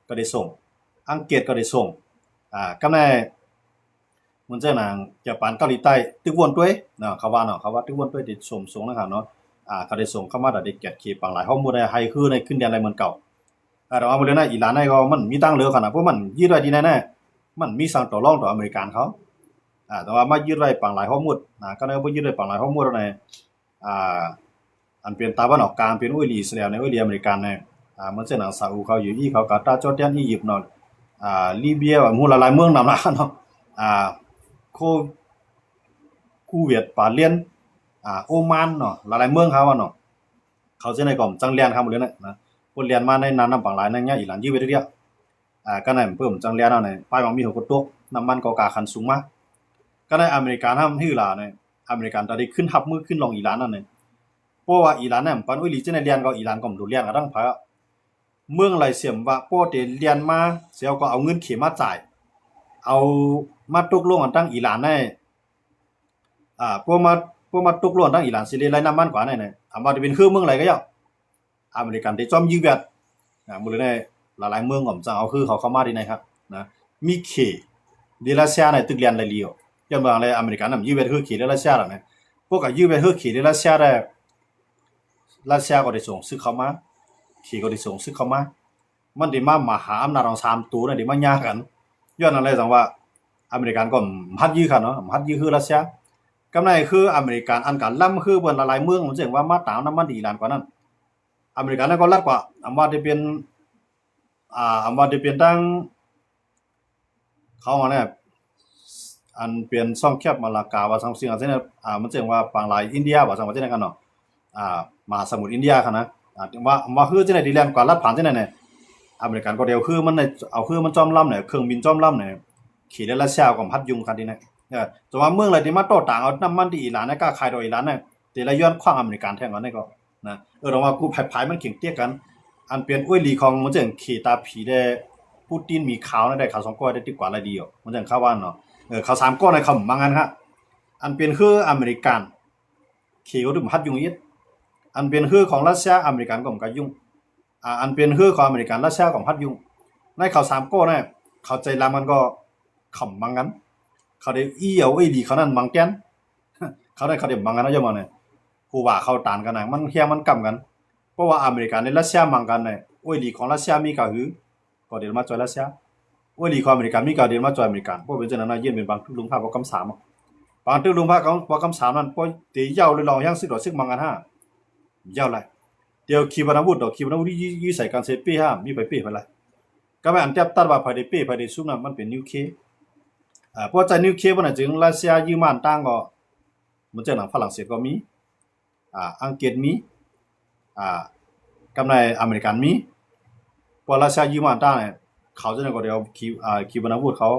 ກໍໄດ້ສົ່ງ, ອັງກິດກໍໄດ້ສົ່ງ, ອາ ກັບໃນ ເໝືອນຈັ່ງໜັງ ຈະປານເກົາຫຼີໃຕ້ ຕຶກວົນຕົວຍເນາະ ເຂົາວ່າເນາະ ເຂົາວ່າຕຶກວົນຕົວຍທີ່ສົມສົງນະຄັບເນາະ ອາ ເຂົາໄດ້ສົ່ງເຂົ້າມາ ໄດ້ກຽດເຂດປາງລາຍຮອກມຸດ ໃຫ້ຄືນໃນຄືນແດນໄດ້ເໝືອນເກົ່າ. ອາ ແຕ່ວ່າບໍ່ເລີຍນະ ອີຣານໃນກໍມັນມີທາງເລືອກຫັ້ນນະ ເພາະມັນຍຶດໄວ້ທີ່ໃນນະ ມັນມີສັງຕໍ່ລອງຕໍ່ອາເມລິກັນເຂົາ. ອາ ແຕ່ວ່າມາຍຶດໄວ້ປາງລາຍຮອກມຸດນະ ກໍໄດ້ບໍ່ຍຶດໄວ້ປາງລາຍຮອກມຸດແລ້ວນະ ອ່າ ອັນເປັນຕາວັນອອກກາງ ເປັນໂອຍຫຼີອິດສະຣາເອວແດ່ ໂອຍຫຼີອາເມລິກັນແດ່ ອ່າ ເໝືອນເຊັ່ນຫຍັງ ຊາອຸ ເຂົາ ຢູເອອີ ເຂົາ ກາຕາ ຈໍແດນ ອີຢິບເນາະ ອ່າ ລີເບຍ ຫູຫຼາຍໆເມືອງນຳລະເນາະ ອ່າ ໂຄ ຄູເວັດ ບາເຣນ ອ່າ ໂອມານເນາະ ຫຼາຍໆເມືອງເຂົາວ່າເນາະ ເຂົາຈັ່ງໃດກໍຈັ່ງແລ່ນເຂົ້າມາເລີຍນະ ນະ ເພິ່ນແລ່ນມາໃນນ່ານນ້ຳປາງລາຍນັ້ນ ອີຣານຍຶດໄວ້ເທື່ອດຽວ ອ່າ ກໍນັ້ນເພີ່ມຈັ່ງແລ່ນເອົາໃນ ປາຍໝາກມີຫົວກະຕົກ ນ້ຳມັນກໍກາຄັນສູງມາ ກໍໃນອາເມລິການຳ ຄືລາວໃນ ອາເມລິການຕອນນີ້ຂຶ້ນຮັບມືຂຶ້ນລອງອີຣານນັ້ນນະ ເພາະວ່າອີຣານນັ້ນ ປັນໂອຍຫຼີຈັ່ງໃດແລ່ນກໍ ອີຣານກໍບໍ່ຮູ້ແລ່ນກັບທາງໃຜ ເມືອງໃດເສມວ່າພໍເຕແລ່ນມາ ເສຍກໍເອົາເງິນເຂມາຈ່າຍ ເອົາມາຕົກລົງກັນທາງອີຣານໃນ ອ່າ ພໍມາ ພໍມາຕົກລົງກັນທາງອີຣານຊິໄດ້ໄລ່ນ້ຳມັນກວ່ານັ້ນນະ ຖາມວ່າຈະເປັນຄືເມືອງໃດກໍຢ່າ ອາເມລິກັນທີ່ຈອມຢືດແບບ ອ່າ ມື້ນີ້ຫຼາຍໆເມືອງກໍຈະເອົາຄືເຂົາເຂົ້າມາທີ່ໃນຄັບນະ ມີເຂດ ທີ່ຣັດເຊຍໃນຕຶກແລ່ນໄດ້ລີ້ ຍ້ອນວ່າແລະອາເມລິກັນນຳຢືດແບບຄືເຂດທີ່ຣັດເຊຍແລ້ວນະ ພວກກໍຢືດແບບຄືເຂດທີ່ຣັດເຊຍໄດ້ ຣັດເຊຍກໍໄດ້ສົ່ງຊຶກເຂົ້າມາ ເຂດກໍໄດ້ສົ່ງຊຶກເຂົ້າມາ ມັນໄດ້ມາມະຫາອຳນາດຂອງສາມໂຕນັ້ນໄດ້ມາຫຍ້າກັນ ຍ້ອນນັ້ນແຫຼະຈັ່ງວ່າອາເມລິກັນກໍບໍ່ຮັດຢືດຄັບເນາະ ບໍ່ຮັດຢືດຄືຣັດເຊຍ ກຳໄນຄືອາເມລິກັນອັນການລຳຄືເພິ່ນຫຼາຍໆເມືອງ ມັນຈຶ່ງວ່າມາຕາມນ້ຳມັນທີ່ອີຣານກວ່ານັ້ນ ອາເມລິກັນນັ້ນກໍລັດກວ່າ ອຳວ່າໄດ້ເປັນ ອ່າ ອຳວ່າໄດ້ເປັນທັງ ເຂົາວ່າແນວ ອັນເປັນຊ່ອງແຄບມາລາກາວ່າ ສາມສິ່ງອັນນີ້ ອ່າ ມັນເອີ້ນວ່າປາງລາຍອິນເດຍວ່າ ສາມວ່າຈັ່ງໃດກັນເນາະ ອ່າ ມະຫາສະໝຸດອິນເດຍຫັ້ນນະ ອ່າ ວ່າ ວ່າຄືຈັ່ງໃດທີ່ແລ່ນກວ່າລັດຜ່ານຈັ່ງໃດແດ່ ອາເມລິກັນກໍໄດ້ເອົາຄືມັນ ເອົາຄືມັນຈອມລຳແຫຼະ ເຄື່ອງບິນຈອມລຳແຫຼະ ເຂດແລະຣັດເຊຍກໍບໍ່ຮັດຫຍຸ້ງກັນທີ່ນັ້ນ ເອີ ແຕ່ວ່າເມືອງໃດທີ່ມາຕໍ່ຕາງເອົານ້ຳມັນທີ່ອີຣານ ກາຂາຍຕໍ່ອີຣານນະ ແຕ່ລະຍ້ອນຂວາງອາເມລິກັນແທ້ອັນນີ້ກໍ ນະ ເອີ ແຕ່ວ່າກູພາຍໆມັນເຄັ່ງຕຽກກັນ ອັນເປັນອວຍຫຼີຂອງ ມັນຈັ່ງເຄຕາພີແດ່ ປູຕິນມີຂ່າວນະ ໄດ້ຂ່າວສອງກ້ອນໄດ້ຕິກວ່າລາຍດຽວ ມັນຈັ່ງຂ່າວວ່າເນາະ ເອີ ຂ່າວສາມກ້ອນໃນຄຳມັງຫັ້ນຮະ ອັນເປັນຄືອາເມລິກັນ ເຄກໍຖືກມາຮັດຫຍຸ້ງອີກ ອັນເປັນຄືຂອງຣັດເຊຍ ອາເມລິກັນກໍບໍ່ກະຫຍຸ້ງ ອ່າ ອັນເປັນຄືຂອງອາເມລິກັນ ຣັດເຊຍກໍບໍ່ຮັດຫຍຸ້ງ ໃນເຂົາສາມກ້ອນນະ ເຂົາໃຈລຳກັນກໍຄຳມັງກັນ ເຂົາໄດ້ອີ່ເອົາອວຍຫຼີເຂົານັ້ນມັງແກ່ນ ເຂົາໄດ້ ເຂົາໄດ້ມັງກັນເນາະ ຢ່າມານີ້ ຜູ້ວ່າເຂົາຕານກັນນະ ມັນແຮງມັນກຳກັນ ເພາະວ່າອາເມລິກັນ ແລະ ຣັດເຊຍມັງກັນນະ ອວຍຫຼີຂອງຣັດເຊຍມີກະຫື ກໍເດີນມາຊ່ອຍຣັດເຊຍ ອວຍຫຼີຂອງອາເມລິກັນມີກະເດີນມາຊ່ອຍອາເມລິກັນ ເພາະເປັນຈັ່ງນັ້ນນະ ຢ້ຽນເປັນບາງຕຶກລຸມພາກ ບໍ່ກຳສາມ ບາງຕຶກລຸມພາກ ບໍ່ກຳສາມນັ້ນ ບໍ່ເຕເຍົາເລີຍລອງຍັງຊຶກດອກຊຶກມັງກັນຫາ ເຍົາຫຼາຍ ດຽວຂີປະນາວຸດດອກ ຂີປະນາວຸດຢູ່ໃສ່ກັນເສເປ້ຫາ ມີໃຜເປ້ໃຜຫຼາຍ ກໍແມ່ນອັນແຕບຕັດວ່າໃຜໄດ້ເປ້ໃຜໄດ້ຊຸກນັ້ນ ມັນເປັນນິວເຄ ເອີ ເພາະໃຈນິວເຄບໍ່ໜ້າຈຶ່ງ ຣັດເຊຍຢືມມາຕ່າງກໍ ມັນຈັ່ງນັ້ນ ຝຣັ່ງເສດກໍມີ ອ່າ ອັງກິດມີ ອ່າ ກັບໃນອາເມລິກັນມີ ເພາະວ່າຣັດເຊຍຢືມມາຕ່າງນີ້ ເຂົາຈະໄດ້ກໍໄດ້ເອົາຂີ ອ່າ ຂີປະນາວຸດເຂົາ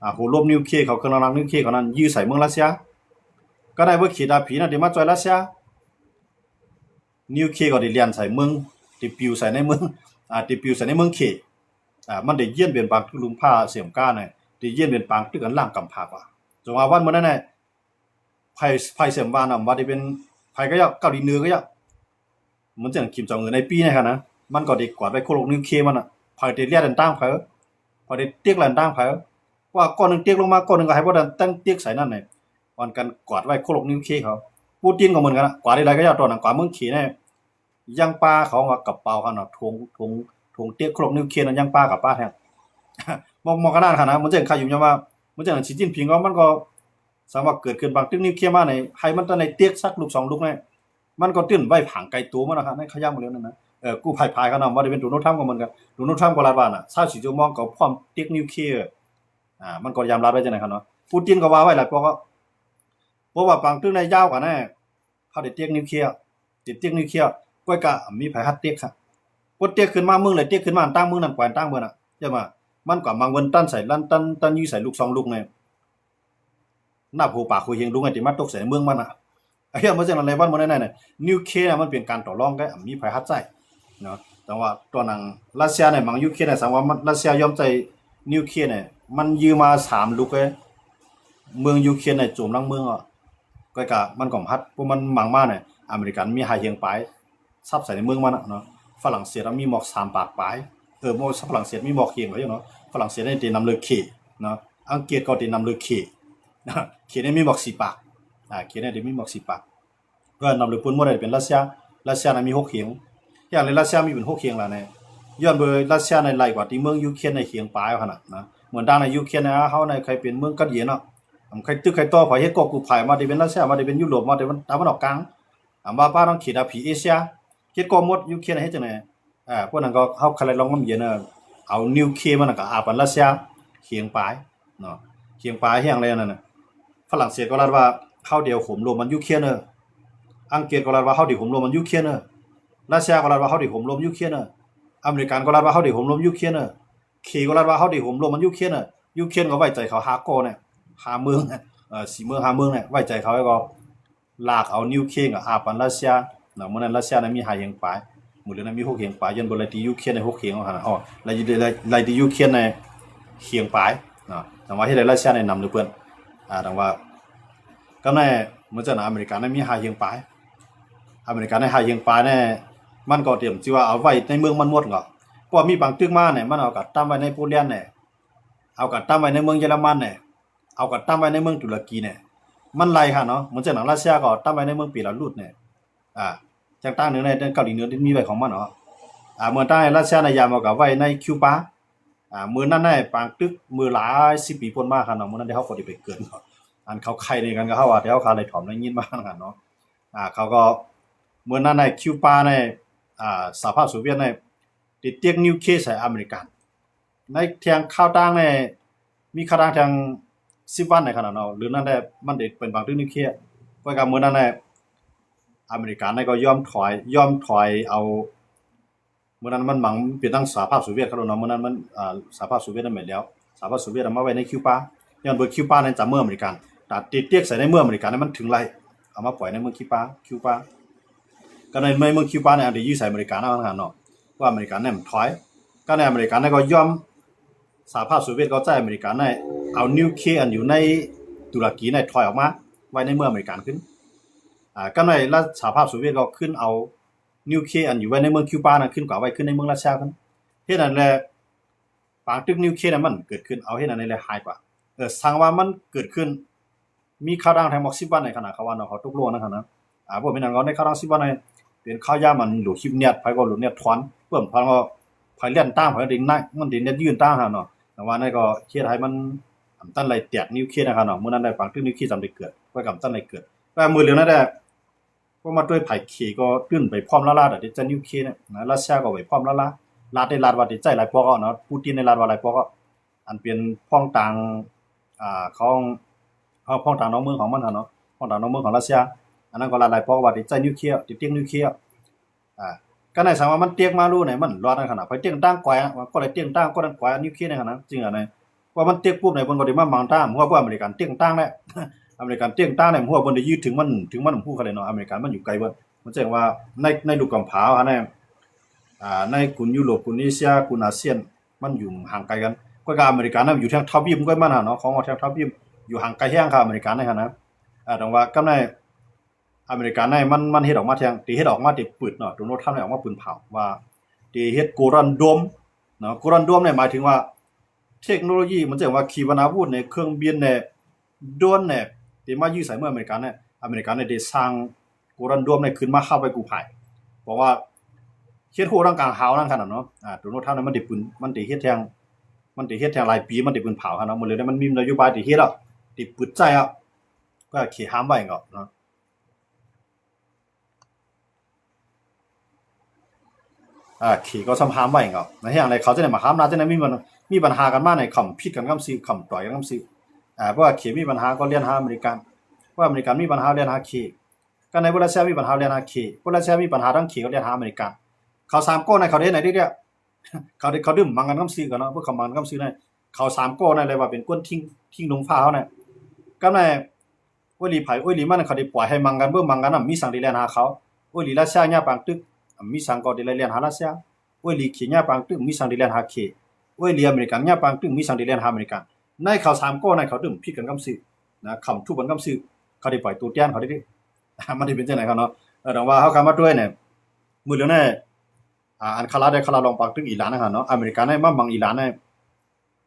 ອ່າ ຫົວລົບນິວເຄເຂົາ ເຄື່ອງລັກນິວເຄເຂົານັ້ນ ຢືມໃສ່ເມືອງຣັດເຊຍ ກໍໄດ້ເບີເຂດດາຜີນັ້ນທີ່ມາຊ່ອຍຣັດເຊຍ ນິວເຄກໍໄດ້ລ່ຽນໃສ່ເມືອງ ໄດ້ປິວໃສ່ໃນເມືອງ ອ່າ ໄດ້ປິວໃສ່ໃນເມືອງເຂດ ອ່າ ມັນໄດ້ຢ້ຽນເປັນປາງຕຶກລຸມພາກເສມການ ໄດ້ຢ້ຽນເປັນປາງຕຶກອັນລ້າງກຳພາກວ່າ ຈົນວ່າວັນມື້ນັ້ນນະ ໃຜ ໃຜເສມວ່ານຳ ວ່າໄດ້ເປັນໃຜກໍຢ່າ ເກົາຫຼີເໜືອກໍຢ່າ ມັນຈັ່ງຄິມຈອງອືນໃນປີນີ້ຫັ້ນນະ ມັນກໍໄດ້ກວາດໄວ້ໂຄລອກນິວເຄມັນນະ ໃຜໄດ້ລຽນອັນຕ່າງໃຜ ໃຜໄດ້ເຕັກອັນຕ່າງໃຜ ວ່າກ້ອນໜຶ່ງເຕັກລົງມາ ກ້ອນໜຶ່ງກໍໃຫ້ບໍ່ທັນຕັ້ງເຕັກໃສ່ນັ້ນນະ ອ່ອນກັນກວາດໄວ້ໂຄລອກນິວເຄເຂົາ ປູຕິນກໍເໝືອນກັນນະ ກວາດໄດ້ຫຼາຍກໍຢ່າ ຕອນນັ້ນກວາດເມືອງເຂນນະ ຍ່າງປ່າເຂົາວ່າກະເປົາຫັ້ນນະ ຖົງ ຖົງ ຖົງເຕັກໂຄລອກນິວເຄນັ້ນ ຍ່າງປ່າກະປາແທ້ ໝອກ ໝອກຂະໜາດຫັ້ນນະ ມັນຈັ່ງຂະຫຍຸມຍາມວ່າ ມັນຈັ່ງສີຈິ້ນຜິງກໍ ມັນກໍ ສາມາດເກີດຂຶ້ນບາງຕຶກນິວເຄມາໃນ ໃຫ້ມັນທັນໄດ້ເຕັກສັກລູກສອງລູກໃນ ມັນກໍຕື່ນໄວ້ຜາງໄກໂຕມັນນະ ໃນຂະຍາມເຫຼົ່ານັ້ນນະ ເອີ ກູ້ພາຍພາຍເຂົານຳ ບໍ່ໄດ້ເປັນໂດນັລທຣຳກໍເໝືອນກັນ ໂດນັລທຣຳກໍລາດວ່ານະ ຊາວສີ່ຊົ່ວໂມງກໍພ້ອມເຕັກນິວເຄ ອ່າ ມັນກໍຍາມລາດໄວ້ຈັ່ງໃດເນາະ ປູຕິນກໍວ່າໄວ້ຫຼາຍປອກ ເພາະວ່າບາງຕຶກໃນຍາວກວ່ານັ້ນ ເຂົາໄດ້ເຕັກນິວເຄ ຕິດເຕັກນິວເຄ ກ້ອຍກະມີໃຜຮັດເຕັກ ບໍ່ເຕັກຂຶ້ນມາເມືອງໃດເຕັກຂຶ້ນມາ ຕ່າງເມືອງນັ້ນກວນຕ່າງເມືອງນະ ເຫັນບໍ່ ມັນກະມັງເວີນຕັນໃສ່ ຕັນ ຕັນ ຕັນຢູ່ໃສ່ລູກສອງລູກໃນ ນັບຫົວປາກຫົວເຮງລຸງໃຫ້ຕິມາຕົກໃສ່ໃນເມືອງມັນນະ ເຮັດມາຈັ່ງນັ້ນແຫຼະ ວັນມື້ນັ້ນນະ ນິວເຄນະ ມັນເປັນການຕໍ່ລອງແຕ່ມີໃຜຮັດໃຊ້ເນາະ ແຕ່ວ່າຕອນນັ້ນຣັດເຊຍນະ ມັງຢູເຄນນະ ສຳວ່າຣັດເຊຍຍອມໃຊ້ນິວເຄນະ ມັນຢືມມາສາມລູກເດ້ ເມືອງຢູເຄນນະ ໂຈມຫຼັງເມືອງ ກໍ ກໍມັນກໍບໍ່ຮັດ ພວກມັນມັງມານະ ອາເມລິກັນມີຫ້າຮຽງປາຍ ສັບໃສ່ໃນເມືອງມັນນະເນາະ ຝຣັ່ງເສດມີໝອກສາມປາກປາຍ ເອີ ບໍ່ ຝຣັ່ງເສດມີໝອກເຂງເນາະ ຝຣັ່ງເສດນີ້ຕິນຳເລີກເຂເນາະ ອັງກິດກໍຕິນຳເລີກເຂ ເຂນີ້ມີໝອກສີ່ປາກ ອາ ເຂນີ້ຕິມີໝອກສີ່ປາກ ກໍນຳເລີກປຸ້ນໝົດ ເປັນຣັດເຊຍ ຣັດເຊຍນະມີຫົກເຂງ ຢ່າງໃນຣັດເຊຍມີເປັນຫົກເຂງລະແນ່ ຍ້ອນເບີຣັດເຊຍໃນໄລ່ກວ່າທີ່ເມືອງຢູເຄຣນໃນເຂງປາຍຫັ້ນນະ ເໝືອນດັ່ງໃນຢູເຄຣນນະ ເຮົາໃນໃຄເປັນເມືອງກັດເຢັນເນາະ ໃຄຕຶກໃຄຕໍ່ ໃຜເຮັດກໍກູພາຍ ມາແຕ່ເປັນຣັດເຊຍ ມາແຕ່ເປັນຢູໂຣບ ມາແຕ່ເປັນຕາເວັນອອກກາງ ອາ ມາປາທາງເຂດອາ ເອເຊຍ ເຂດກໍໝົດ ຢູເຄຣນເຮັດຈັ່ງໃດ ອາ ພວກນັ້ນກໍເຮົາຄະໄລລອງນ້ຳເຢັນ ເອົານິວເຄມັນກໍອາບກັນຣັດເຊຍ ເຂງປາຍເນາະ ເຂງປາຍແຮງແລ້ວນັ້ນນະ ຝຣັ່ງເສດກໍລັດວ່າເຮົາດຽວໂຫມລົມມັນຢູເຄຣນເດີ ອັງກິດກໍລັດວ່າເຮົາດຽວໂຫມລົມມັນຢູເຄຣນເດີ ຣັດເຊຍກໍລັດວ່າເຮົາດຽວໂຫມລົມຢູເຄຣນເດີ ອາເມລິກັນກໍລັດວ່າເຮົາດຽວໂຫມລົມຢູເຄຣນເດີ ເຂກໍລັດວ່າເຮົາດຽວໂຫມລົມມັນຢູເຄຣນເດີ ຢູເຄຣນກໍໄວ້ໃຈເຂົາຫ້າກໍແນ່ ຫ້າເມືອງ ເອີ ສີ່ເມືອງຫ້າເມືອງແນ່ ໄວ້ໃຈເຂົາແລ້ວກໍ ລາກເອົານິວເຄກໍອາບກັນຣັດເຊຍເນາະ ມື້ນັ້ນຣັດເຊຍນະມີຫ້າເຂງປາຍ ມື້ເລີກນັ້ນມີຫົກເຂງປາຍ ຍ້ອນບໍ່ໄດ້ຕີຢູເຄຣນໃຫ້ຫົກເຂງຫັ້ນນະ ໄລ່ ໄລ່ ໄລ່ຕີຢູເຄຣນໃຫ້ເຂງປາຍເນາະ ຈັ່ງວ່າເຮັດໃຫ້ຣັດເຊຍນີ້ນຳເລີກເພິ່ນ ອາ ຈັ່ງວ່າ ກໍໃນມື້ນັ້ນອາເມລິການະມີຫ້າເຂງປາຍ ອາເມລິການະຫ້າເຂງປາຍນີ້ ມັນກໍຕຽມຊິວ່າເອົາໄວ້ໃນເມືອງມັນໝົດເນາະ ເພາະວ່າມີບາງຕຶກມານີ້ ມັນເອົາກະຕັ້ມໄວ້ໃນໂປແລນນີ້ ເອົາກະຕັ້ມໄວ້ໃນເມືອງເຢຍລະມັນນີ້ ເອົາກະຕັ້ມໄວ້ໃນເມືອງຕຸລະກີນີ້ ມັນໄລ່ຫັ້ນເນາະ ເໝືອນຈັ່ງໜັງຣັດເຊຍກໍຕັ້ມໄວ້ໃນເມືອງເບລາຣຸດນີ້ ອາ ຈັ່ງຕ່າງໜຶ່ງໃນເກົາຫຼີເໜືອທີ່ມີໄວ້ຂອງມັນເນາະ ອາ ເມືອງຕ່າງໃນຣັດເຊຍນະຢາມເອົາກະໄວ້ໃນຄິວປາ ອາ ມື້ນັ້ນໃນປາງຕຶກ ມື້ຫຼາຍສິບປີປົນມາຫັ້ນເນາະ ມື້ນັ້ນທີ່ເຮົາກໍໄດ້ໄປເກີນເນາະ ອັນເຂົາໄຂ່ໃນກັນກັບເຮົາວ່າ ທີ່ເຮົາຄາໄດ້ຖອມໄດ້ຍິນມາຫັ້ນເນາະ ອາ ເຂົາກໍ ມື້ນັ້ນໃນຄິວປາໃນ ອາ ສະຫະພາບໂຊວຽດໃນ ຕິດຕຽກນິວເຄໃສ່ອາເມລິກັນ ໃນແທ່ງຂ່າວຕ່າງໃນ ມີຂ່າວຕ່າງແທ່ງສິບວັນໃນຂະນະເນາະ ຫຼືນັ້ນແຫຼະ ມັນໄດ້ເປັນບາງຕຶກນິວເຄ ກໍກະມື້ນັ້ນແຫຼະ ອາເມລິກັນໃນກໍຍອມຖອຍ ຍອມຖອຍເອົາ ມື້ນັ້ນມັນໝັງເປັນທັງສະຫະພາບໂຊວຽດເຂົາເນາະ ມື້ນັ້ນມັນ ອາ ສະຫະພາບໂຊວຽດນັ້ນແມ່ນແລ້ວ ສະຫະພາບໂຊວຽດເອົາມາໄວ້ໃນຄິວປາ ຍ້ອນເບີຄິວປາໃນຈຳເມືອງອາເມລິກັນ ຕາຕິດຕຽກໃສ່ໃນເມືອງອາເມລິກັນນັ້ນ ມັນເຖິງໄລ່ເອົາມາປ່ອຍໃນເມືອງຄິວປາ ຄິວປາ ກໍໃນເມືອງຄິວປາໃນອັນທີ່ຢື້ໃສ່ອາເມລິກັນເອົາຫັ້ນເນາະ ເພາະອາເມລິກັນນັ້ນມັນຖອຍ ກໍໃນອາເມລິກັນນັ້ນກໍຍອມ ສະຫະພາບໂຊວຽດກໍໃຊ້ອາເມລິກັນໃນ ເອົານິວເຄອັນຢູ່ໃນຕຸລະກີໃນຖອຍອອກມາໄວ້ໃນເມືອງອາເມລິກັນຂຶ້ນ ອາ ກໍໃນລັດສະຫະພາບໂຊວຽດກໍຂຶ້ນເອົາ ນິວເຄອັນຢູ່ໄວ້ໃນເມືອງຄິວປານັ້ນ ຂຶ້ນກວ່າໄວ້ຂຶ້ນໃນເມືອງຣັດເຊຍເພິ່ນ ເຮັດນັ້ນແຫຼະ ປາງຕຶກນິວເຄນັ້ນມັນເກີດຂຶ້ນ ເອົາເຮັດອັນນີ້ແຫຼະຫາຍກວ່າ ເອີ ສັງວ່າມັນເກີດຂຶ້ນ ມີຂ່າວດັງແທ້ໝອກສິບວັນໃນຂະນະເຂົາວ່າເນາະ ເຂົາຕົກລົງນັ້ນຫັ້ນນະ ອາ ບໍ່ແມ່ນຫຍັງ ເຂົາໃນຂ່າວດັງສິບວັນໃນ ເປັນຂ່າວຢາມອັນໂຫຼດຄລິບແນດ ໃຜກໍໂຫຼດແນດຖອນ ເພີ່ມຖອນກໍ ໃຜແລ່ນຕາມ ໃຜໄດ້ນັກ ມັນໄດ້ແນດຍື່ນຕາມຫັ້ນເນາະ ແຕ່ວ່ານັ້ນກໍເຮັດໃຫ້ມັນ ອັນຕັນໄລ່ແຕກນິວເຄນະຄັບເນາະ ມື້ນັ້ນໄດ້ປາງຕຶກນິວເຄຈຳໄດ້ເກີດ ກໍກຳຕັນໄດ້ເກີດ ແຕ່ມື້ເລື່ອງນັ້ນແຫຼະ ກໍມາດ້ວຍໃຜ ເຂກໍຕື່ນໄປພ້ອມລາວໆ ດຽວຈະນິວເຄນະ ຣັດເຊຍກໍໄປພ້ອມລາວໆ ລັດໄດ້ລັດວ່າຈະໃຊ້ຫຼາຍປອກເນາະ ປູຕິນໄດ້ລັດວ່າຫຼາຍປອກ ອັນເປັນພອງຕາງ ອາ ຂອງ ພອງຕາງນອກເມືອງຂອງມັນຫັ້ນເນາະ ພອງຕາງນອກເມືອງຂອງຣັດເຊຍ ອັນນັ້ນກໍລັດຫຼາຍປອກວ່າຈະໃຊ້ນິວເຄ ຈະຕິກນິວເຄ ອາ ກໍໃນສັງວ່າມັນເຕັກມາໂລໃນມັນລອດນັ້ນຂະນະ ໃຜເຕັກຕ່າງກ່ອຍ ກໍໄດ້ເຕັກຕ່າງ ກໍນັ້ນກ່ອຍນິວເຄໃນຂະນະ ຈຶ່ງອັນນັ້ນ ວ່າມັນເຕັກປຸບໃນເພິ່ນກໍໄດ້ມາມັງຕາມ ເພາະວ່າອາເມລິກັນເຕັກຕ່າງແຫຼະ ອາເມລິກັນເຕັກຕ່າງແຫຼະ ເພາະວ່າເພິ່ນໄດ້ຢືດເຖິງມັນ ເຖິງມັນຮູ້ຄັກແຫຼະເນາະ ອາເມລິກັນມັນຢູ່ໄກເບິດ ມັນແຈ້ງວ່າໃນ ໃນລູກກຳພ້າຫັ້ນນະ ອາ ໃນກຸ່ມຢູໂຣບ ກຸ່ມເອເຊຍ ກຸ່ມອາຊຽນ ມັນຢູ່ຫ່າງໄກກັນ ກໍກະອາເມລິກັນນະ ຢູ່ທາງທະວີບຂອງມັນຫັ້ນເນາະ ຂອງແທ່ງທະວີບ ຢູ່ຫ່າງໄກແຮງຄັບ ອາເມລິກັນໃນຂະນະ ອາ ແຕ່ວ່າກັບໃນ ອາເມລິກັນໃນ ມັນ ມັນເຮັດອອກມາແທ່ງ ທີ່ເຮັດອອກມາທີ່ປືດເນາະ ໂດນັລ ທຣຳ ໄດ້ອອກມາປືນເຜົາວ່າ ທີ່ເຮັດໂກລດອນໂດມເນາະ ໂກລດອນໂດມໃນໝາຍເຖິງວ່າ ເທັກໂນໂລຢີ ມັນຈະວ່າຂີປະນາວຸດໃນ ເຄື່ອງບິນໃນ ໂດຣນໃນ ທີ່ມາຢື້ໃສ່ເມືອງອາເມລິກັນໃນ ອາເມລິກັນໃນໄດ້ສ້າງໂກລດອນໂດມໃນຂຶ້ນມາຮັບໄວ້ກູ້ພາຍ ເພາະວ່າເຂດຮົບທາງກາງຫາວນັ້ນຂະນະເນາະ ອາ ໂດນັລ ທຣຳ ມັນໄດ້ປືນ ມັນໄດ້ເຮັດແທ່ງ ມັນໄດ້ເຮັດແທ່ງຫຼາຍປີ ມັນໄດ້ປືນເຜົາຫັ້ນເນາະ ມື້ເລີກນັ້ນມັນມີນະໂຍບາຍທີ່ເຮັດແລ້ວ ທີ່ປຶດໃຊ້ແລ້ວ ກໍເຂຫ້າມໄວ້ກໍເນາະ ອາ ເຂກໍຊໍ້າຫ້າມໄວ້ກໍ ໃນແຫ່ງໃດເຂົາຈະໄດ້ມາຫ້າມນາ ຈະໄດ້ມີບັນ ມີບັນຫາກັນມາໃນຄຳຜິດກັນກັບຊື່ ຄຳຕ່ອຍກັນກັບຊື່ ອາ ເພາະວ່າເຂມີບັນຫາກໍແລ່ນຫາອາເມລິກັນ ເພາະອາເມລິກັນມີບັນຫາແລ່ນຫາເຂ ກັນໃນເວລາຣັດເຊຍມີບັນຫາແລ່ນຫາເຂ ເວລາຣັດເຊຍມີບັນຫາທາງເຂກໍແລ່ນຫາອາເມລິກັນ ເຂົາສາມກໍໃນເຂົາໄດ້ໃນເດ ເຂົາ ເຂົາດື່ມມັງກັນກັບຊື່ກັນເນາະ ພວກເຂົາມັງກັນກັບຊື່ໃນ ເຂົາສາມກໍໃນເລີຍວ່າເປັນກົ້ນທິງ ທິງລົງຟ້າເຮົາໃນ ກັບໃນ ໂອ້ຍຫຼີໃຜ ໂອ້ຍຫຼີມັນ ເຂົາໄດ້ປ່ອຍໃຫ້ມັງກັນ ເບິ່ງມັງກັນນະ ມີສັງໄດ້ແລ່ນຫາເຂົາ ໂອ້ຍຫຼີຣັດເຊຍຍາມປາງຕຶກ ມີສັງກໍໄດ້ແລ່ນຫາຣັດເຊຍ ໂອ້ຍຫຼີເຂຍາມປາງຕຶກ ມີສັງໄດ້ແລ່ນຫາເຂ ໂອ້ຍຫຼີອາເມລິກັນຍາມປາງຕຶກ ມີສັງໄດ້ແລ່ນຫາອາເມລິກັນ ໃນເຂົາສາມກໍໃນເຂົາດື່ມຜິດກັນກັບຊື່ນະ ຄຳທຸບກັນກັບຊື່ ເຂົາໄດ້ປ່ອຍໂຕແທນເຂົາໄດ້ ມັນໄດ້ເປັນຈັ່ງໃດຄັບເນາະ ເອີ ແຕ່ວ່າເຮົາກະມາດ້ວຍໃນ ມື້ເລີກນັ້ນ ອ່າ ອັນເຂົາລາວໄດ້ ເຂົາລາວລອງປາກຕຶກອີຣານຫັ້ນເນາະ ອາເມລິກາໄດ້ມາບັງອີຣານ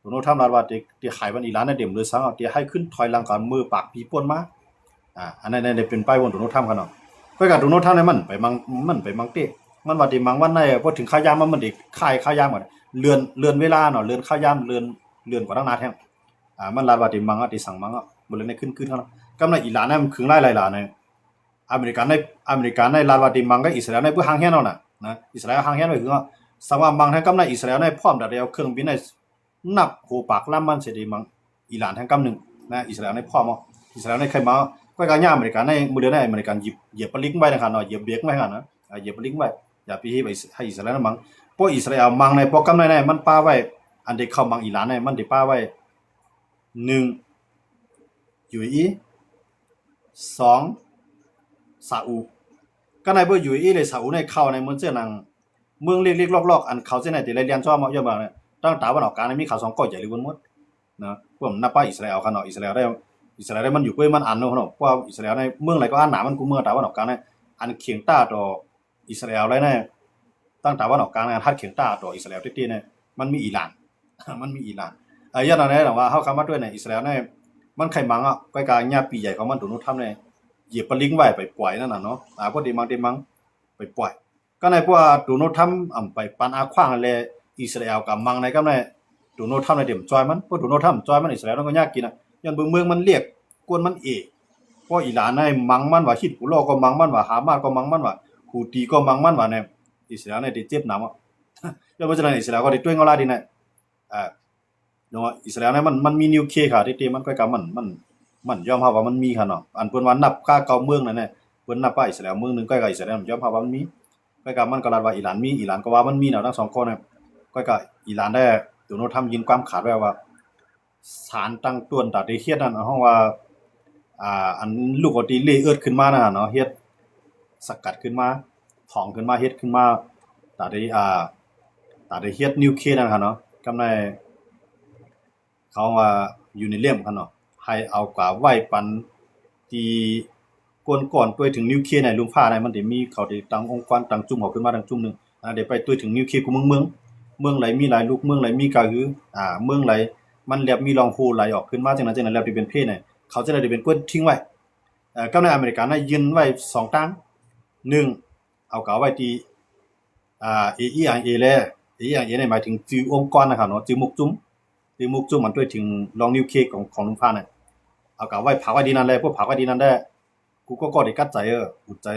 ໂດນັລທຣຳລາວວ່າ ທີ່ ທີ່ໃຫ້ມັນອີຣານໄດ້ເຕັມເລີຍ ສັງເອົາທີ່ໃຫ້ຂຶ້ນຖອຍຫຼັງກວ່າເມື່ອປາກປີປົນມາ. ອ່າ ອັນນັ້ນໄດ້ເປັນປ້າຍຂອງໂດນັລທຣຳເຂົາເນາະ. ຂ້ອຍກະໂດນັລທຣຳນີ້ມັນໄປມັງ ມັນໄປມັງເຕະ ມັນວ່າທີ່ມັງວັນໃດ ພໍເຖິງຄາວຍາມມັນ ມັນທີ່ຄ້າຍຄາວຍາມ ເລື່ອນ ເລື່ອນເວລາເນາະ ເລື່ອນຄາວຍາມ ເລື່ອນ ເລື່ອນກວ່າຕັ້ງໜ້າແທ້. ອ່າ ມັນລາດວ່າທີ່ມັງ ທີ່ສັ່ງມັງ ບໍ່ເລີຍໄດ້ຂຶ້ນຄືນເນາະ. ກຳລັງອີຣານນັ້ນມັນຄຶງຫຼາຍຫຼາຍນະ ອາເມລິກາໃນ ອາເມລິກາໃນລາດວ່າທີ່ມັງກັບອີສຣາເອວໃນເພື່ອຫາງແຮງເນາະນະ ນະ ອີສຣາເອວຫາງແຮງໄວ້ຄືເນາະ. ສັງວ່າມັງແທງກຳໃນ ອີສຣາເອວໃນພ້ອມແຕ່ດຽວເຄື່ອງບິນໃນ ນັບໂຫປາກລຳມັນຊິໄດ້ມັງອີຣານແທງກຳໜຶ່ງນະ ອີສຣາເອວໃນພ້ອມເນາະ ອີສຣາເອວໃນໄຄມາ. ຂ້ອຍກະຍາມອາເມລິກາໃນ ມື້ເດືອນໃນອາເມລິກາຢຽບ ຢຽບປະລິກໄວ້ນະຄັບເນາະ ຢຽບເບຣກໄວ້ຫັ້ນນະ ອ່າ ຢຽບປະລິກໄວ້ ຢ່າໄປເຮັດໃຫ້ ໃຫ້ອີສຣາເອວນະມັງ. ເພາະອີສຣາເອວມັງໃນ ເພາະກຳໃນໃນມັນປະໄວ້ ອັນທີ່ເຂົາມັງອີຣານໃນ ມັນໄດ້ປະໄວ້ ໜຶ່ງ ຢູເອອີ ສອງ ຊາອຸ. ກະໃນເບີ ຢູເອອີ ແລະ ຊາອຸໃນເຂົ້າໃນເມືອງເຈີໜັງ ເມືອງເລັກໆລອກໆ ອັນເຂົາເຈົ້າໃນທີ່ໄລ່ລຽນຊອມເນາະ ຍ້ອນວ່າທາງຕາວັນອອກກາງນີ້ມີເຂົາສອງກ້ອງໃຫຍ່ເລີຍເບິດໝົດນະ. ພວກນັບປະອິດສະຣາເອວຄັນເນາະ ອິດສະຣາເອວໄດ້ ອິດສະຣາເອວໄດ້ມັນຢູ່ເວີຍມັນອັນເນາະເນາະ ເພາະວ່າອິດສະຣາເອວໃນເມືອງໃດກໍອັນໜາມັນ ກູເມືອງຕາວັນອອກກາງໃນ ອັນເຄັ່ງຕາຕໍ່ອິດສະຣາເອວໄດ້ໃນ ທາງຕາວັນອອກກາງໃນ ອັນຮັດເຄັ່ງຕາຕໍ່ອິດສະຣາເອວເຕັມໆໃນ ມັນມີອີຣານ ມັນມີອີຣານ. ເອີ ຍ້ອນອັນໃດນະວ່າເຮົາຄຳມາດ້ວຍໃນອິດສະຣາເອວໃນ ມັນໄຄມັງເນາະ ກ້ອຍກາຍຍາປີໃຫຍ່ຂອງມັນ ໂດນັລທຣຳໃນ ຢຽບປະລິກໄວ້ໄປປ່ອຍນັ້ນນະເນາະ ອ່າ ພໍດີມັງເຕັມມັງ ໄປປ່ອຍ. ກະໃນເພາະວ່າໂດນັລທຣຳ ອຳ ໄປປັນອາຂວາງແລະ ອິດສະຣາເອວກະມັງໃນກຳໃນ ໂດນັລທຣຳໃນເຕັມຈອຍມັນ ເພາະໂດນັລທຣຳຈອຍມັນ ອິດສະຣາເອວນັ້ນກໍຍາກກິນນະ ຍ້ອນເບິ່ງເມືອງມັນລຽກ ກວນມັນເອ ເພາະອີຣານໃນມັງມັນວ່າ ຮິດໂບລາກໍມັງມັນວ່າ ຮາມາສກໍມັງມັນວ່າ ອູຕີກໍມັງມັນວ່າແນ ອິດສະຣາເອວໃນໄດ້ເຈັບໜັກ ຍ້ອນເພາະສະນັ້ນ ອິດສະຣາເອວກໍໄດ້ຕົວເອງກໍລາຍດີໃນ ເອີ ເນາະ ອິດສະຣາເອວໃນມັນ ມັນມີນິວເຄລຍຄ່ະ ທີ່ ທີ່ມັນ ກ້ອຍກາມັນ ມັນ ມັນຍອມຮັບວ່າມັນມີຄ່ະເນາະ ອັນເພິ່ນວ່ານັບກາເກົ່າເມືອງນັ້ນແຫຼະ ເພິ່ນນັບປະອິດສະຣາເອວເມືອງໜຶ່ງ ກ້ອຍກາອິດສະຣາເອວມັນຍອມຮັບວ່າມັນມີ ກ້ອຍກາມັນກໍລາດວ່າອີຣານມີ ອີຣານກໍວ່າມັນມີເນາະ ທັງສອງຄົນນະ ກ້ອຍກາອີຣານໄດ້ ໂດນັລທຣຳຍື່ນຄວາມຂາດໄວ້ວ່າ ສານຕັ້ງຕົ້ນຕາໄດ້ເຮັດນັ້ນ ເຮົາວ່າ ອ່າ ອັນລູກເອົາຕີເຣເອິດຂຶ້ນມານັ້ນນະເນາະ ເຮັດສະກັດຂຶ້ນມາ ຖອງຂຶ້ນມາ ເຮັດຂຶ້ນມາ ຕາໄດ້ ອ່າ ຕາໄດ້ເຮັດນິວເຄລຍນັ້ນນະເນາະ ກຳໃນ ເຂົາວ່າຢູເຣເນຍມຫັ້ນເນາະ ໃຫ້ເອົາກາໄວ້ປັນທີ່ ກ່ອນ ກ່ອນໄປເຖິງນິວເຄລຍໃນລຸມຟ້າໃນ ມັນໄດ້ມີ ເຂົາໄດ້ຕັ້ງອົງກອນ ຕັ້ງຈຸ້ມເຂົາຂຶ້ນມາຕັ້ງຈຸ້ມໜຶ່ງ ອັນນັ້ນໄດ້ໄປໄປເຖິງນິວເຄລຍ ເມືອງ ເມືອງ ເມືອງໃດມີຫຼາຍລູກ ເມືອງໃດມີກາຮື ອ່າ ເມືອງໃດມັນແລບມີຮ່ອງໂຫໄຫຼອອກຂຶ້ນມາ ຈັ່ງນັ້ນຈັ່ງນັ້ນ ແລ້ວໄດ້ເປັນເພນໃນ ເຂົາຈະໄດ້ເປັນຄົນຖິ້ມໄວ້. ເອີ ກຳໃນອາເມລິກາໃນຍື່ນໄວ້ສອງຕາງ ໜຶ່ງ ເອົາກາໄວ້ທີ່ ອ່າ ເອອີອາເອ ແລະ ເອອີອາເອ ນີ້ໝາຍເຖິງຊື່ອົງກອນນະຄັບເນາະ ຊື່ໝົກຈຸ້ມ ຊື່ໝົກຈຸ້ມ ມັນໄປເຖິງຮ່ອງນິວເຄລຍຂອງ ຂອງລຸມຟ້ານັ້ນ ເອົາກາໄວ້ ຝາກໄວ້ທີ່ນັ້ນແຫຼະ ພວກຝາກໄວ້ທີ່ນັ້ນແຫຼະ ກູກໍ ກໍໄດ້ກັດໃຈ ເອີ ອຸດໃຈ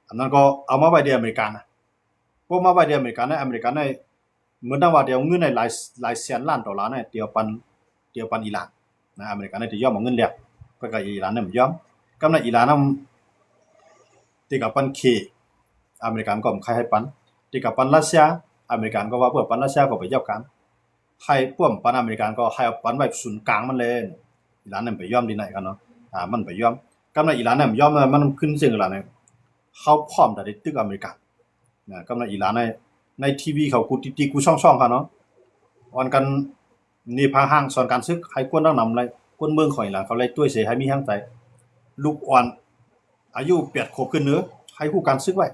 ອັນນັ້ນກໍເອົາມາໄວ້ທີ່ອາເມລິການະ ພວກມາໄວ້ທີ່ອາເມລິການະ ອາເມລິການະ ເໝືອນດັ່ງວ່າທີ່ເອົາເງິນໃນຫຼາຍ ຫຼາຍແສນລ້ານໂດລານະ ທີ່ເອົາປັນ ທີ່ເອົາປັນອີຣານນະ ອາເມລິການະທີ່ຍອມເອົາເງິນແລກ ແລ້ວກໍອີຣານນັ້ນບໍ່ຍອມ ກຳໃນອີຣານນຳ ທີ່ກະປັນເຄ ອາເມລິການກໍບໍ່ໃຄ່ໃຫ້ປັນ ທີ່ກະປັນຣັດເຊຍ ອາເມລິການກໍວ່າເພື່ອປັນຣັດເຊຍກໍໄປຢອກກັນ ໃຫ້ພວກປັນອາເມລິການກໍໃຫ້ເອົາປັນໄວ້ສູນກາງມັນແລະ ອີຣານນັ້ນໄປຍອມທີ່ໄຫນຄັນເນາະ ອ່າ ມັນໄປຍອມ ກຳໃນອີຣານນັ້ນບໍ່ຍອມ ມັນຂຶ້ນເຊິ່ງອີຣານ ເຮົາພ້ອມຈະໄດ້ຕຶກອາເມລິການ ນະ ກຳໃນອີຣານໃນ ໃນທີວີເຂົາກູຕິຕິກູຊ່ອງໆ ເຂົາເນາະ ອອນກັນເນພາຮ່າງສອນການສຶກ ໃຫ້ຄົນທັງນຳໄລ ຄົນເມືອງຂອງອີຣານເຂົາໄລຕວຍເສ ໃຫ້ມີແຮງໃຈ ລູກອ່ອນອາຍຸແປດຂວບຂຶ້ນເນີ ໃຫ້ຮູ້ການສຶກໄວ້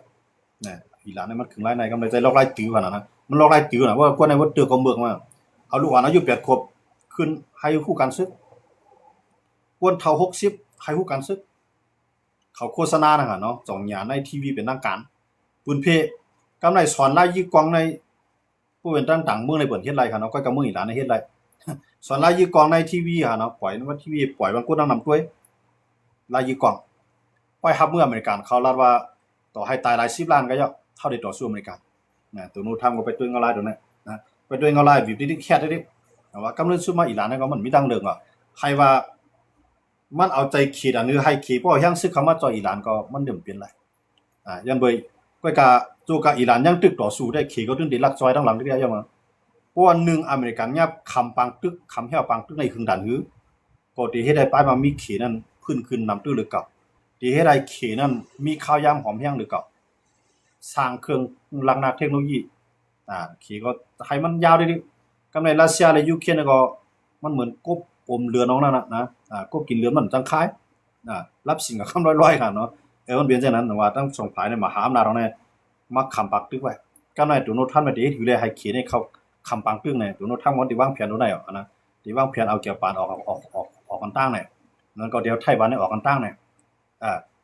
ນະ ອີຣານນີ້ມັນຂຶງຫຼາຍໃນ ກຳໃນໃຈລອກລາຍຕື້ຫັ້ນນະ ມັນລອກລາຍຕື້ນະ ວ່າຄົນໃນວັດເຕີກອງເມືອງມາ ເອົາລູກອ່ອນອາຍຸແປດຂວບຂຶ້ນ ໃຫ້ຮູ້ການສຶກ ຄົນເຖົ້າຫົກສິບ ໃຫ້ຮູ້ການສຶກ ເຂົາໂຄສະນານະເນາະ ຈອງຫຍາໃນທີວີເປັນທາງການ ປືນເພ ກຳໃນສອນລາຍຢືກອງໃນ ບໍ່ເປັນຕ່າງໆເມືອງໃນເພິ່ນເຮັດໄດ້ຫັ້ນເນາະ ກ້ອຍກາເມືອງອີຣານເຮັດໄດ້ ສອນລາຍຢືກອງໃນທີວີຫັ້ນເນາະ ປ່ອຍໃນທີວີ ປ່ອຍບາງຄົນນັ່ງນຳດ້ວຍ ລາຍຢືກອງ ໄປຮັບມືອາເມລິການ ເຂົາລາດວ່າ ຕໍ່ໃຫ້ຕາຍຫຼາຍສິບລ້ານກໍຢ່າ ເຮົາໄດ້ຕໍ່ສູ້ອາເມລິການ ນະ ໂດນັລທຣຳກໍໄປຕົວເອງກໍລາຍໂຕນັ້ນນະ ໄປຕົວເອງກໍລາຍ ບີບດິດແຄດເດ້ ແຕ່ວ່າກຳເນີນຊຸມມາອີຣານນັ້ນກໍມັນມີທາງເລືອກວ່າ ໃຫ້ວ່າ ມັນເອົາໃຈເຄດ ຫຼື ໃຫ້ເຄເພາະແຮງສຶກເຂົ້າມາຈ່ອຍອີຣານກໍມັນເລີ່ມເປັນຫຼາຍ ອ່າ ຢ້ານເບີຍ ກ້ອຍກາ ໂຈກາອີຣານຍັງຕຶກຕໍ່ສູ້ໄດ້ ເຄກໍຈຶ່ງໄດ້ລັກຊ່ອຍທາງຫຼັງເລື້ອຍໆ ຍ້ອນວ່າ ເພາະວ່າໜຶ່ງ ອາເມລິກັນຍັບຄຳປາງຕຶກ ຄຳແຫ້ວປາງຕຶກໃນຫຶງດັນຫື ກໍທີ່ເຮັດໃຫ້ປາຍມາມີເຄນັ້ນຟື້ນຄືນນຳຕື່ເລີເກົ່າ ທີ່ເຮັດໃຫ້ເຄນັ້ນມີຄາວຍາມຫອມແຮງເລີເກົ່າ ສ້າງເຄື່ອງລັກນາເທັກໂນໂລຢີ ອ່າ ເຄກໍໃຫ້ມັນຍາວເດ້ ກຳໃນຣັດເຊຍ ແລະ ຢູເຄຣນກໍ ມັນເໝືອນກົບອົມເລືອນອອກນັ້ນນະ ອ່າ ກົບກິນເລືອນມັນຈັ່ງຄາຍ ອ່າ ລັບສິນກັບຄຳລອຍໆ ຫັ້ນເນາະ ເອີ ມັນເປັນຈັ່ງນັ້ນ ວ່າທັງສອງຝ່າຍໃນມະຫາອຳນາດເຮົານີ້ ມັກຄຳປາກຕຶກໄວ້ ກຳໄປໂດນັລທຳໄປເຮັດຢູ່ແລ້ວໃຫ້ເຂດນີ້ເຂົ້າຄຳປາງຕຶກນີ້ ໂດນັລທຳມັນໄດ້ວາງແຜນໂຕນັ້ນຫັ້ນນະ ໄດ້ວາງແຜນເອົາແກວປານອອກ ອອກ ອອກ ອອກກັນຕັ້ງນີ້ ນັ້ນກໍດຽວໄຕ້ຫວັນນີ້ອອກກັນຕັ້ງນີ້